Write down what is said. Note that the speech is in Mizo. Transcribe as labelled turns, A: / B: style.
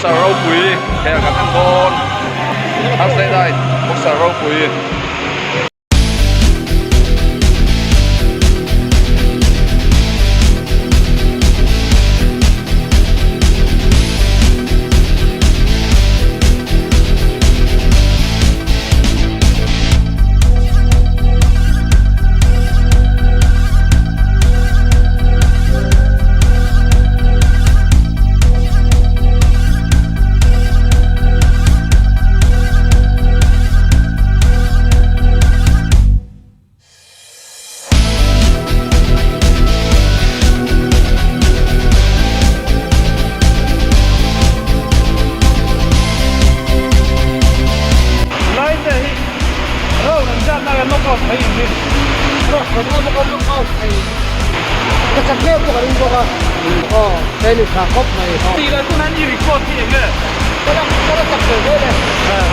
A: Boxer ropui khel kan en dawn Thursday night boxer ropui.
B: Lai te hi round an zat na knock out thei in hi.
C: Round an knock out thei. Ka chak hle pawh ka ring bawk a. Aw training tha khawp mai.
B: Tih lah chuan an i record hi eng nge?
C: Ka la ka la chak ve zel e.